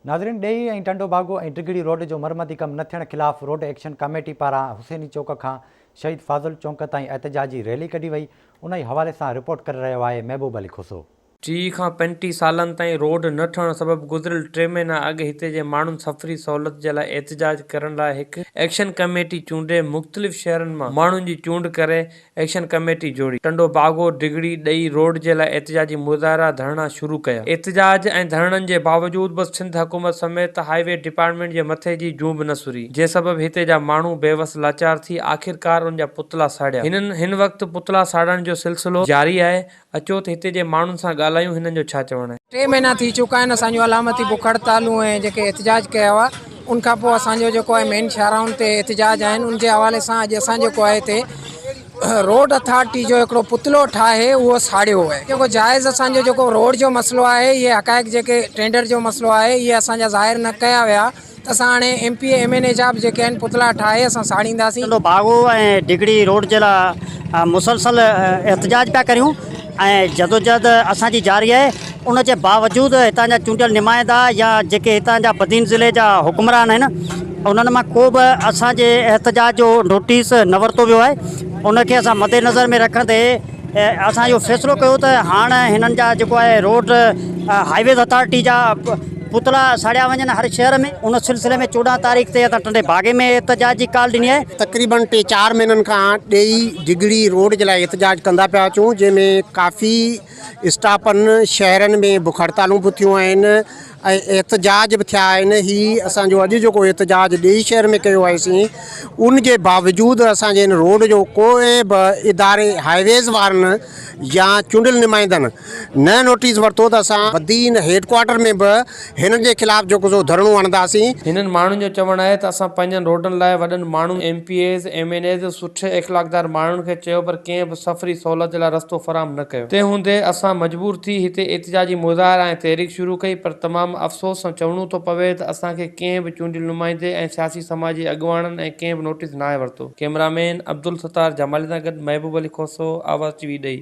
ناظرين ڏيئي ۽ ٽنڊوباگو ۽ ڊگهڙي روڊ جو مرمتي ڪم نه ٿيڻ خلاف روڊ ايڪشن ڪميٽي پاران حسيني چوڪ کان شهيد فاضل چونڪ تائين احتجاجي ريلي ڪڍي وئي انهي حوالي سان رپورٽ ڪري رهيو آهي محبوب علي کوسو. 30 کان 35 سالن تائين روڊ نه ٺهڻ سبب گذريل ٽي مهينا اڳ هتي جي ماڻهن سفري سهولت جي لاء احتجاج ڪرڻ لاء هڪ ايڪشن ڪميٽي چونڊي مختلف شهرن مان ماڻهن جي چونڊ ڪري ايڪشن ڪميٽي جوڙي ٽنڊو باگو، ڊگهڙي، ڏئي روڊ جي لاء احتجاجي مظاهرا، ڌرڻا شروع ڪيا. احتجاج ۽ ڌرڻن جي باوجود به سنڌ حڪومت سميت هاء وي ڊپارٽمينٽ جي مٿي جي جون به نه سري، جنهن سبب هتي جا ماڻهو بيوس لاچار ٿي آخرڪار ان جا پتلا ساڙيا. هنن هن وقت پتلا ساڙڻ جو سلسلو جاري آهي، اچو ته هتي جي ماڻهن سان ڳالهايون هنن جو ڇا چوڻ آهي. ٽي مهينا ٿي چڪا آهن اسان جون علامتي بک هڙتالون ۽ جيڪي احتجاج ڪيا هئا ان کان پوء اسان جو جيڪو آهي مين شاهراهن تي احتجاج آهن ان جي حوالي سان اڄ اسان جيڪو آهي هتي روڊ اٿارٽي جو هڪڙو پتلو ٺاهي اهو ساڙيو آهي جيڪو جائز اسان جو جيڪو روڊ جو مسئلو آهي اهي حقائق جيڪي ٽينڊر جو مسئلو آهي اهي اسان جا ظاهر نه ڪيا ويا ته اسان هاڻي M P A M N A جا به جيڪي آهن پتلا ٺاهي اسان ساڙينداسين. ٽنڊو باگو ۽ ڊگهڙي روڊ جي لاء مسلسل احتجاج پيا ڪريون ۽ جدوجهد اسان جي جاري آهي ان جي باوجود هتان جا چونڊيل نمائندا يا جيڪي هتان جا بدين ضلعي جا حڪمران آهن انهن مان ڪو به اسان جي احتجاج جو نوٽيس نه ورتو ويو آهي ان کي اسان مد نظر ۾ رکندي اسان اهو فيصلو ڪيو ته هاڻ هنن جا جيڪو آهي روڊ هاء ويز اٿارٽي جا پتلا ساڙيا وڃن هر شهر ۾ ان سلسلي ۾ 14 تاريخ تي اسان ٽنڊي باگي ۾ احتجاج جي ڪال ڏني آهي. تقريبن ٽي چار مهينن کان ڏيئي ڊگهڙي روڊ جي لاء احتجاج ڪندا پيا اچون جنهن ۾ ڪافي اسٽاپن شهرن ۾ بک هڙتالون به ٿيون آهن ۽ احتجاج به ٿيا آهن هي اسان جو اڄ جيڪو احتجاج ڏيئي شهر ۾ ڪيو آهي سين ان جي باوجود اسان جي هن روڊ جو ڪوئي به اداري هاء ويز وارن يا چونڊيل نمائندن نه نوٽيس ورتو ته اسان بدين هيڊ ڪوارٽر ۾ به هنن جي خلاف جيڪو سو ڌرڻو هڻنداسين. هنن ماڻهن جو چوڻ آهي ته اسان پنهنجن روڊن لاء وڏن ماڻهن، M P As, M N As, سٺي اخلاقدار ماڻهن کي چيو پر ڪنهن به سفري سهولت جي لاء رستو فراهم نه ڪيو تنهن هوندي اسان مجبور ٿي هتي احتجاجي مظاهرا ۽ تحريڪ شروع ڪئي پر تمام افسوس سان چوڻو ٿو پوي ته اسان کي ڪنهن به چونڊيل نمائندي ۽ سياسي سماجي اڳواڻن ۽ ڪنهن به نوٽيس ناهي ورتو. ڪئميرا مين عبدالستار جمالي سان گڏ محبوب علي کوسو، آواز ٽي وي ڏئي.